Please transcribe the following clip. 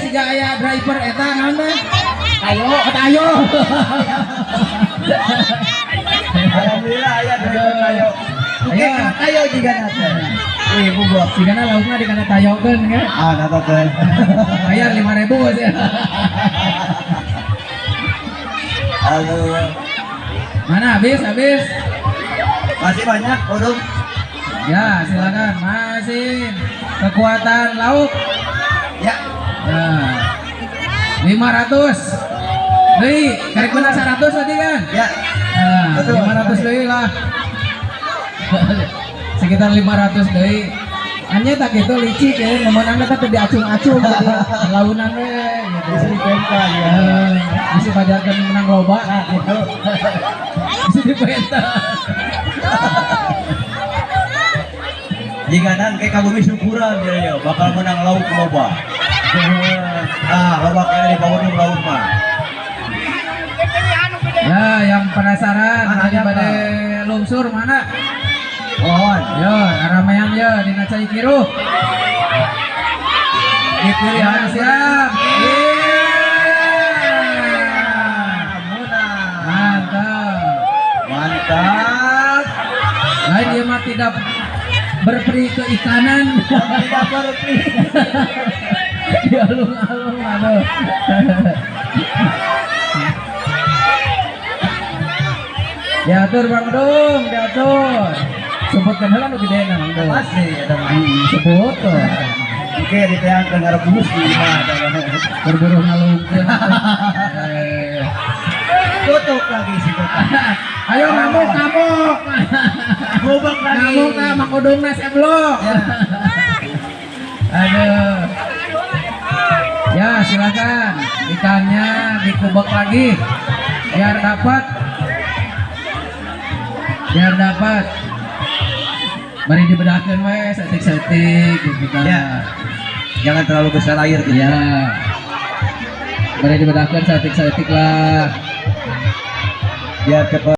siga aya driver eta naon teh? Ayo. Tayo. Alhamdulillah aya driver tayo. Oke, Ayo. tayo juga nate. Wih, bubuh. Sigana laukna dikana tayokeun kan. Ah, nata teh. Bayar 5.000 sih. Aduh. Mana habis? Habis. Masih banyak, Odong. Ya, silakan. Masih kekuatan lauk. Ya. Nah. 500. Deui, karek menang 100 tadi kan? Ya. Nah, Betul. 500 deui lah. Sekitar 500 deui. Anya tak gitu licik ya, memenangna teh teu diacung-acung gitu. Launan we gitu. Bisa dipenta ya. Bisa pajarkeun menang loba Nah, gitu. Bisa dipenta. Jika nang kayak kabumi syukuran dia ya, bakal menang lauk loba. Ah, loba kayaknya di bawah lauk mah. Ya, yang penasaran Mana tadi ada pada lungsur mana? Mohon. Yo, ramean yo dina cai kiruh. Dipilih Ya, siap. Iya. Mantap. Mantap. Lain dia mah tidak berperi keikanan. Tidak berperi. Di alung-alung aduh. Diatur Bang Dung, diatur. Sebutkan heula nu gede na Bang Dung. Pasti eta mah. Sebut tuh. Oke, diteangkeun ngarep bus di imah eta mah. Berburu ngalungkeun. Tutup lagi si kota. Ayo ngamuk, ngamuk. Ngubek lagi. Ngamuk lah, Mang Udungna seblok. Ya. Aduh. Ya, silakan. Ikannya dikubek lagi biar dapat. Biar dapat. Mari dibedahkeun we setik-setik gitu kan. Ya. Jangan terlalu besar air gitu. Ya. Mari dibedahkeun setik-setik lah. Biar cepat.